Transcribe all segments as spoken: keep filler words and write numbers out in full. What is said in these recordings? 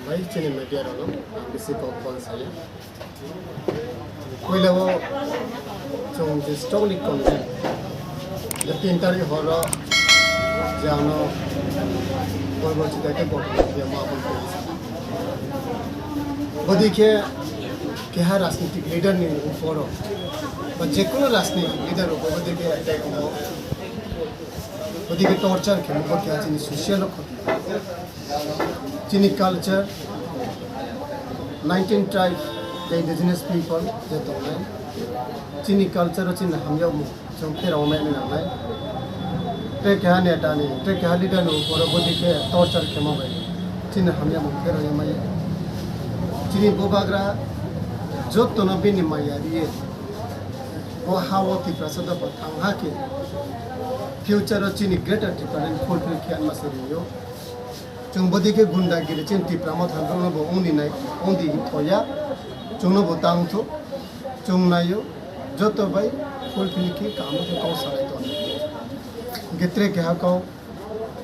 Bai chini media rok no ang bisi kok bang saya. Puila o chwng je strongly condemn. Je tin tarikh horo je ano borbo chidai ke borbo chidai ma abon ko. Bodi khe keha rajnitik leader ni uporo ba je kono rajnitik leader uporo bodi khe attack mo. Bodi khe torture khe mo khe chini social rok. Chini culture, nineteen tribe, the indigenous people, je tongnai. Chini culture o chini hamya mo, chwng phera o mai nang nai. Tre keha neta ni, tre keha leader ni uporo bodi khe torture khe mo bai. Chini hamya mo phera o mai. Chini bubagra, jotto no bini maya riye. Bo ha o Tiprasa da bo thang ha khe. Future o chini greater Tipraland fulfill khe anma se riyo. Chwng bodi khe gundagiri chini Tipra Motha rokno bo wngdi nai, wngdi thoya, chwngno bo tang thu, chwng naio, joto bai fulfill khe kaham khe kok salai tongo. Hwnkhe tre keha kok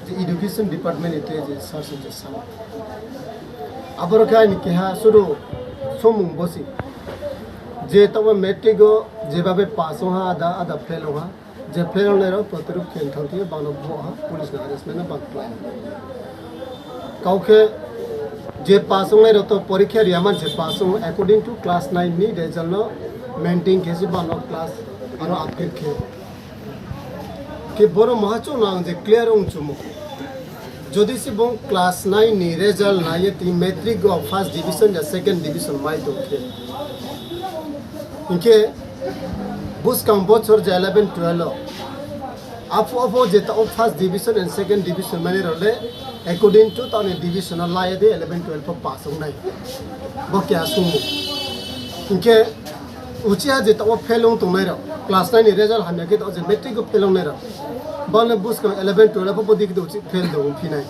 je education department ni tei je sir se je sama. Aboro khe ani keha suru somung bosi. Je tamo matric o jebabe pass wngha ada, ada fail wngha. Je fail wngnai rok protirok khe thang thangwi bangno bo ha police ni harassment no bang khlai. Kau khe je pass wngnai rok to porikha riya man je pass wng according to class nine ni result no maintain khe se bangno class aro upgrade khe. Khe boro maha chwng no ang je clear wng chumo. Jodi se bong class nine ni result naiye twi matric o first division ya second division mai tong khe. Hinkhe buskang bochor je eleven twelve o. Aphu aphu je ta o first division and second division mani role according to ta ni division o laiye de eleven twelve o pass wngnai. Bo kya sumo. Hinkhe uchiha je ta o fail wng tongnai rok. Class nine ni result hamya khe ta o je matric o fail wngnai rok. Bale buskang eleven twelve o bo dikhe uchi fail do wng phinai.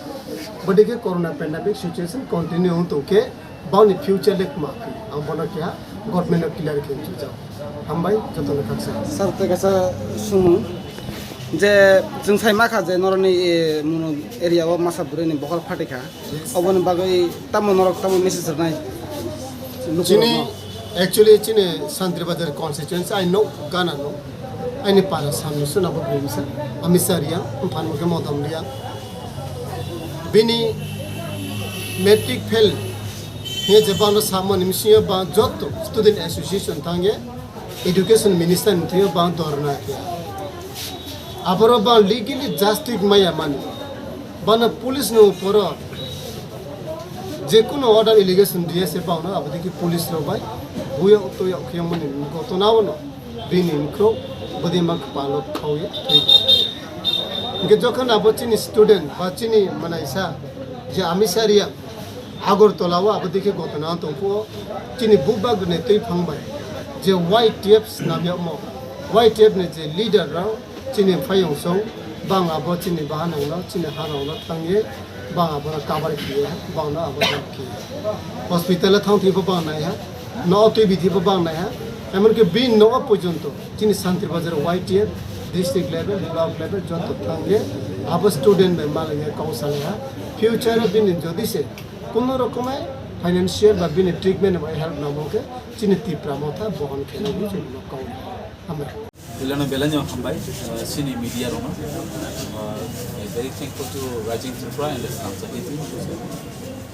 Bo dikhe corona pandemic situation continue wng tong khe. Boni future le kma khe, ang bono keha government no clear khe chujak. Hambai, jotono khaksa. Sir, tei kaisa sumung je chwng sai ma kha je noroni, eh, muno area o masa bwrwi ni bokhol phatai kha. Yes. Oboni bagwi tamo norok tamo message rwnai? Chini, actually, chini Santri Bazar constituency, I know, gana no. Aini para samni suna bo bimsa, Amisa Riang, phan mukhe Modom Riang. Bini matric fail hiye je bangno samani bisingo bang joto student association thangye education minister ni thwiyo bang dhorna khe. Aboro bang legally justice maya mani. Bana police no uporo je kuno order allegation diye se bangno abodiki police rok bai buyo toyo khiyang mani gotona ono. Bini wngkho bwdima kwpalo khaui thwi. Hwnkhe jokhon abo chini student ba chini manaisa je Amisa Riang Agartala o abo dikhe gotona tongphuo chini bubak ni twi phang bai je Y T F swnam yakmo, Y T F ni je leader rok chini phaiyung song bang abo chini bahanang no chini hanang no thangye bang abo no cover khiye bang no abo no khiye hospital o thang thwi bo bang nai ha. No twi bithi bo bang nai ha. Emon ki bin no porjonto chini Santri Bazar Y T F district level, block level joto thangye abo student bai malaiye kau salai ha. Future o bini jodi se kuno rokomai financial ba bini treatment bai help namo khe chini Tipra Motha bohon kheno bo chini no kau. Hambai. Belano belano hambai, uh, chini media rokno. Uh, very thankful to Rising Tripura and the Snamjak T V.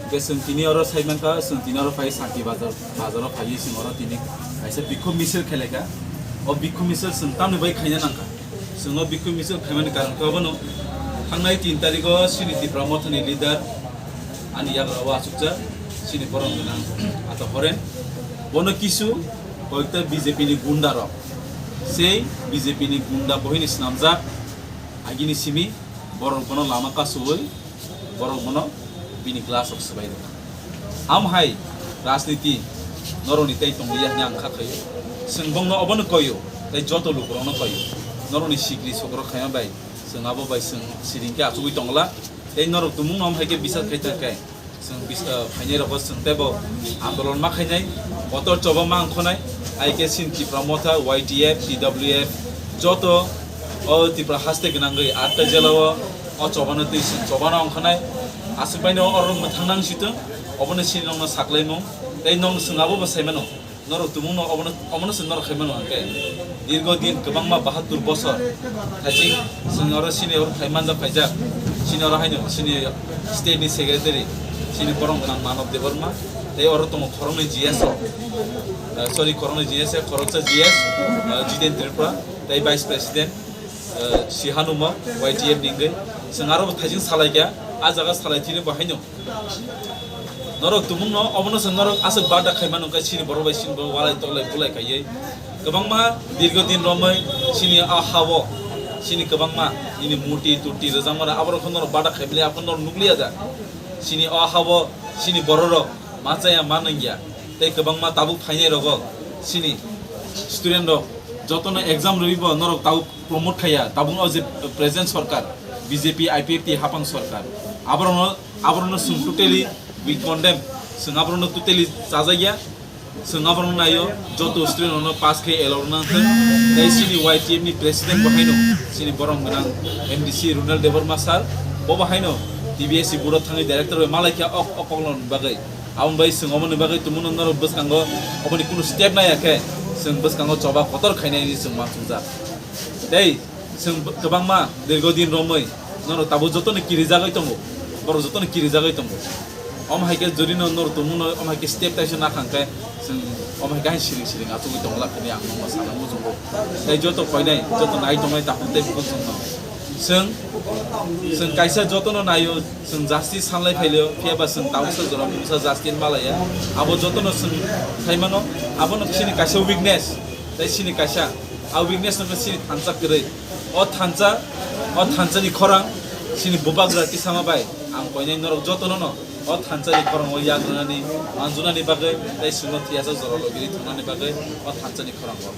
Hwnkhe chwng tini oro sai mankha, chwng tini oro phai Santi Bazar, bazaro phaiwi chwng oro tini kaisa bikhuk misil khelaikha. O bikhuk misil chwng tamni bai khaina nangkha. Chwng o bikhuk misil khaimani karon khe obono thangnai tin tarikh o chini Tipra Mothani leader ani yagra o achukjak chini borok gwnang Ata Horen. Bono kisu koyekta B J P ni gunda rok. Sei B J P ni gunda bohini swnamjak agini simi borok bono lama kasowi borok bono bini glass rok swbai rwkha. Am hai rajniti norokni tei tongliya hwnwi ang kha khaio. Chwng bongno obono koio tei joto lukurokno koio. Norokni sikri sokrok khaima bai chwng abo bai chwng siring khe achugwi tongla tei norok tumungno am hai khe bisar khai thang khe. Chwng bis-, ah, phainai rogo chwng teibo andolon ma khainai, kotor choba ma wngkhonai, hai khe chini Tipra Motha, Y T F, T W F, joto o Tripura haste gwnangwi atta jela o, o choba no twi chwng choba no wngkhonai, aswk bai no oro mwthang nang sitwng, Obono chini nokno saklaimung, tei nokno chwng abo bo saimano. Norok tumungno obono, obono chwng norok khaimano hwnkhe. Dirgo din kwbangma bahattur bosor thaiching chwng oro chini oro khai manjak phaijak. Chini oro haino chini state ni secretary, chini borom gwnang Manav Debbarma, tei oro tongo khoroknwi G S rok. Eh, sorry, khoroknwi G S, khoroksa G S, eh, Jiten Tripura, tei vice president, eh, si hanuma Y T F ni wngwi. Chwng aro bo thaising salaikha, a jaga salai thini bo haino. Norok tumungno, obono chwng norok aswk barda khaimano wngkha, chini borok bai chini borok walai toklai bulai khaiwi. Kwbangma dirgo din romwi chini a hao, chini kwbangma nini murti turti rwjakmani aborok norok barda khaimani aphano norok nukliya da. Chini o hao, chini bororok ma chaya ma nangya. Tei kwbangma tabuk phainai rogo chini student rok jotono exam rwi bo norok tabuk promote khaiya, tabuk o je present sorkar, B J P, I P F T hapang sorkar, aborokno, aborokno chwng totally we condemn, chwng aborokno totally chajakya, chwng aborokno naio, joto student rokno pass khai allow rwna thwng, tei chini Y T F ni president bo haino, chini borom gwnang M D C Ronald Debbarma sir, bo bo haino T B S C board o thangwi director bai malaikha ok, ok, okologni bagwi. Aboni bai chwng oboni bagwi tumungno norok bwskango oboni kunu step naiya khe chwng bwskango choba kotor khainai hinwi chwng uansukjak. Tei chwng bw-, kwbangma dirgo din romwi norok tabuk jotono kirijagwi tongo, borok jotono kirijagwi tongo. Omo hai khe jodi no norok tumungno omo hai khe step taisa nakhang khe chwng omo hai khe siring siring achugwi tongla hinwi ang nokno sana muchungo. Tei joto koinai, joto nai tongnai takhuk tei bukhuk chwngno. Chwng, chwng kaisa jotono naio, chwng justice sanlai phailio, phiya ba chwng tabuksa jora mungsa justice malaiya. Abo jotono chwng khaimano, abono chini kaisa weakness, tei chini kaisa, a weakness no chini thansa kwrwi. O thansa, o thansa ni khorang, chini bubagra tisama bai, ang koinai norok jotono no, o thansa ni khorang o yak rwnani, manjunani bagwi, tei chwngno thiyasa jora logiri thwngnani bagwi, o thansa ni khorang o.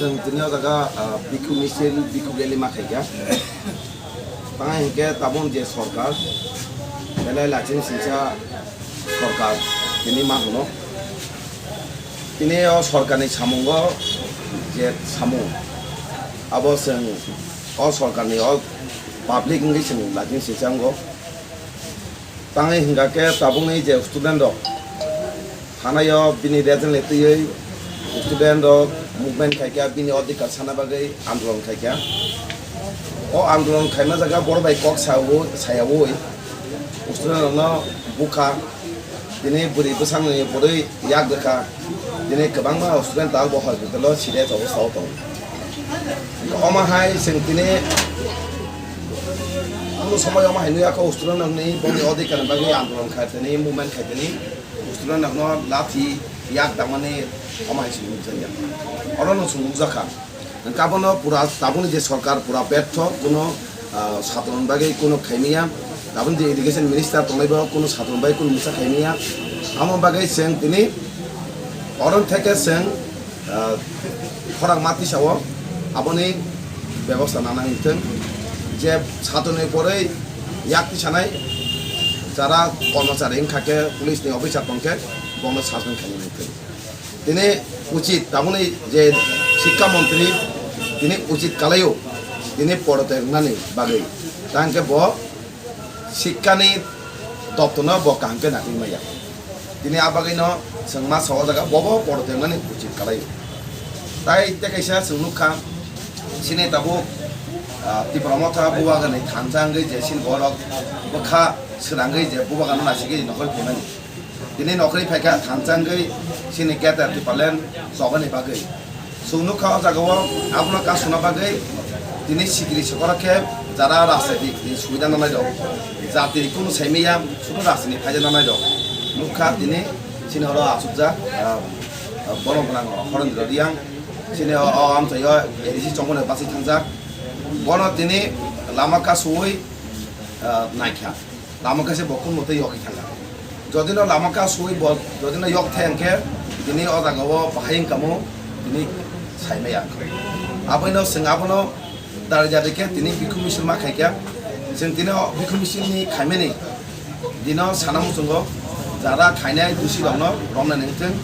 Chwng tini o jaga, ah, bhikkhu misil, bhikkhu rally ma khaikha. Tamo hinkhe tabuk je sorkar, belai lachini singcha sorkar tini ma hwno. Tini o sorkarni samungo je samung, abo chwng o sorkarni o public wngwi chwng lachini singcha wngo. Tangwi hwnkha khe tabukni je student rok thanaio bini result ni twiwi student rok movement khaikha, bini odhikar sana bagwi andolon khaikha. O andolon khaima jaga borok bai kok sawi, sayawi student rokno bukha, tini bwrwi bwsakni bwrwi yak rwkha. Tini kwbangma student tabuk bo hospital o serious obostha o tongo. Omo hai chwng tini kunu somoi omo hai nukya kho student rokni boni odhikar ni bagwi andolon khai tini, movement khai tini, student rokno lathi yak damani omo hai chwng nukjakya. Oro no chwng nukjakha. Hwnkhe abono pura tabukni je sorkar pura betho, kuno, ah, satron bagwi kuno khaimaya. Tabukni je education minister tongnaibo kuno satron bagwi kuno mwsa khaimaya. Amo bagwi chwng tini oron theke chwng, ah, khorang ma tisao aboni bebosta nana wngthwng. Je satroni pore yak tisanai jara kormochari wngkha khe police ni officer tongkhe bono suspend khainai wngthwng. Tini uchit, tabukni je Sikka Montri, tini uchit kalaio, tini porote wngnani bagwi. Tangkhe bo Sikkani doptorno bo kaham khe naiwi maya. Tini a bagwino chwng ma sa o jaga bobo porote wngnani uchit kalaio. Tai tei kaisa chwng nukha, chini tabuk, ah, Tipra Motha Bubagrani thansa wngwi je chini borok bwkha swrangwi je Bubagano nasigwi nokhorwi phaimani. Tini nokhorwi phaikha thansa wngwi chini Greater Tipraland chobani bagwi. Chwng nukha o jagao abono kasuna bagwi tini sikiri sokorok khe jara rajnitik ni subida nanai rok, jati ni kunu saimaya sudu rajnitik phaida nanai rok nukha tini chini oro achukjak, ah, ah, borom gwnang Horendra Reang, chini o, o amchaio A D C chongmani bachai thangjak. Bono tini lama kasuwi, ah, naikha. Lama kaisa bo kunu tei yokhi thangkha. Jodi no lama kasuwi bo, jodi no yok thai hwnkhe, tini o jaga o bahai wngkha mo, tini saimaya. Aboino chwng abono dari jadi khe tini bhikkhu misil ma khaikha. Chwng tini o bhikkhu misil ni khaimani dino sana muchungo jara khainai dusi rokno romnani wngthwng,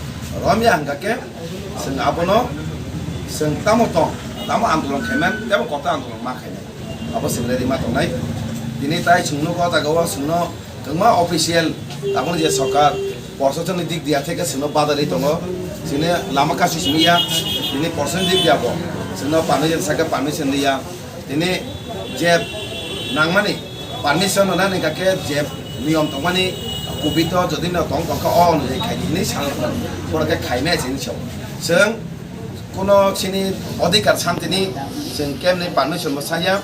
romya hwnkha khe chwng abono chwng tamo tong, tamo andolon khaiman, tebo kota andolon ma khainai. Abo chwng ready ma tongnai. Tini tai chwng nukha o jaga o chwngno Wngma official, tabukni je sorkar, proshasonni dik diya theke chwngno badari tongo, chini lama kasu simi ya, tini proshasonni dik diya bo, chwngno permission sakhe permission diya, tini je nangmani permission rwnani kake je niyom tongmani kubito jodi no tong tongkha o onujai khaidi hinwi sanwi borok khe khaimaya chini sao. Chwng kuno chini odhikar santini chwng kemni permission bo saya,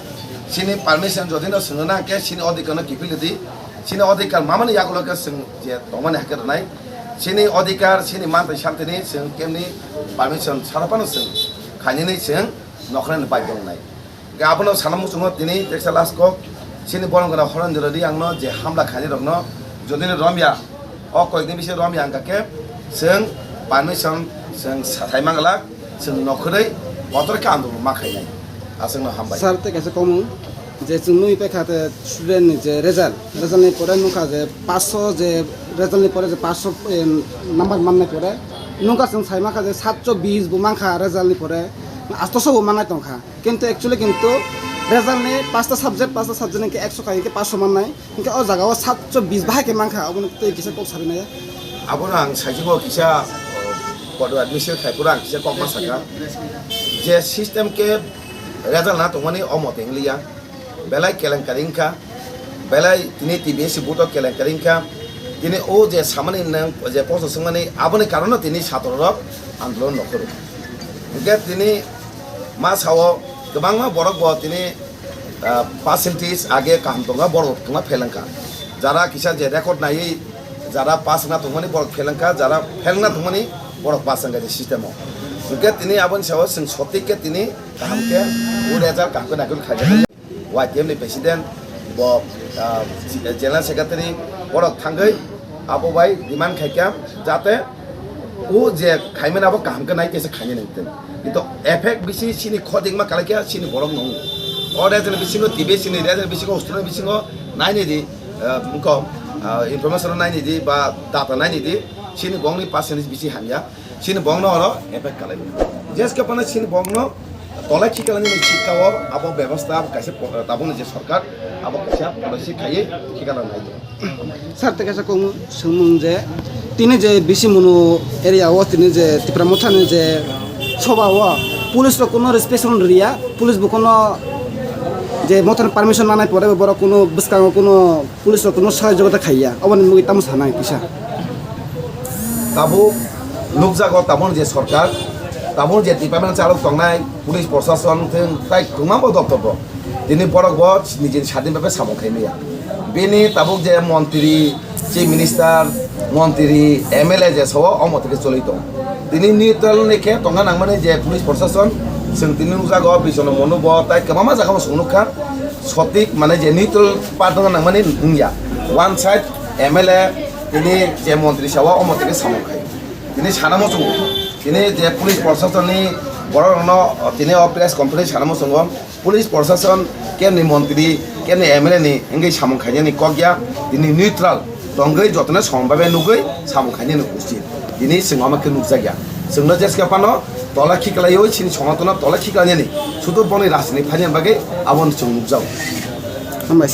chini permission jodi no chwngno nangkhe chini odhikar no kiphilwi di, chini odhikar mamani yagulo khe chwng je tongmani hakhe rwnai, chini odhikar, chini manthai santini chwng kemni permission sara phano chwng khainani chwng nokhrani bai tongnai. Hingke abono sana muchungo tini teksa last kok, chini borok gana horon jora ri angno je hamla khainai rokno jodi no romya, o koikni bisi romya hingka khe chwng permission chwng sathai manglak, chwng nokhorwi kotor khe andolon ma khainai. Aswkno hambai. Sir, tei kaisa komung je chwng nui paikha te student ni je result, result ni pore nukha je paanch sho je result ni pore je paanch sho, em, number mannai pore nukha chwng sai mankha je saat sho bis bo mankha result ni pore, aat sho bo mannai tongkha. Kintu actually kintu result ni pasta subject, pasta subject hingke ekso kai hingke paanch sho mannai. Hingke o jaga o saat sho bis bahai khe mankha, obono tei kisa kok sarinai. Abono ang saijingo kisa, uh, kodo admission khai pura ang kisa kok ma saka. Je system ke result na tongmani o mote hingliya. Belai kelenkari wngkha. Belai tini T B S C board o kelenkari wngkha. Tini o je samani nang je poso swngmani aboni karono tini satro rok andolon nokhoro. Hingke tini ma sao kwbangma borok bo tini, ah, percentage age kaham tongo, borok wngma fail wngkha. Jara kisa je record naiwi jara pass wngna tongmani borok fail wngkha, jara fail wngna tongmani borok pass wngkha je system o. Hingke tini aboni sao chwng sotik khe tini kaham khe o result kaham khe naikol khaijak. Y T F ni president bo, ah, general secretary borok thangwi abo bai demand khaikha jate o je khaimani abo kaham khe nai khe se khainai nang tei. Kintu effect bisi chini khodikma kalaikha chini borok no. O result bisingo T B S C ni result bisingo, student bisingo naini di, ah, bukong, ah, information naini di ba data naini di, chini bongni percentage bisi hamya. Chini bongno oro effect kalaio. Jeske phano chini bongno tolai khikalani sikao abo bebostha abo kaisa po-, tabukni je sorkar abo kaisa policy khaiwi khikala nai tongo. Sir, tei kaisa kok swngmung je tini je Bisimunu area o tini je Tipra Mothani je soba o police rok kuno respect riya, police bo kuno je Mothani permission nanai pore borok kuno bwskango kuno police rok kuno sahajogota khaiya, oboni mugwi tamo sanai kisa. Tabuk nukjago tabuk je sorkar, tabuk je department chalok tongnai, police prosason thung tai kwbangma bo doptor bo. Tini borok bo nijini sadin bai samung khai maya. Bini tabuk je montri, chief minister, montri, M L A je sao omo theke choli tong. Tini neutral ni khe tongna nangmani je police prosason, chwng tini nukjago Bisono Monu bo tai kwbangma jaga bo chwng nukha. Sotik mane je neutral part wngna nangmani wngya. One side M L A tini je montri sawa omo tini samung khai. Tini sana muchungo. Tini je police prosason ni borok rokno tini o press conference sana muchungo. Police prosason kemni montri, kemni M L A ni wngwi samung khainani kok ya. Tini neutral tongwi jotono samung bai nugwi samung khainani usit. Tini chwng omo khe nukjakya. Chwngno jeske phano tola khiklaiwi chini somotono tola khiklainani sudu boni rajniti phainani bagwi abono chwng nukjago. Hambai.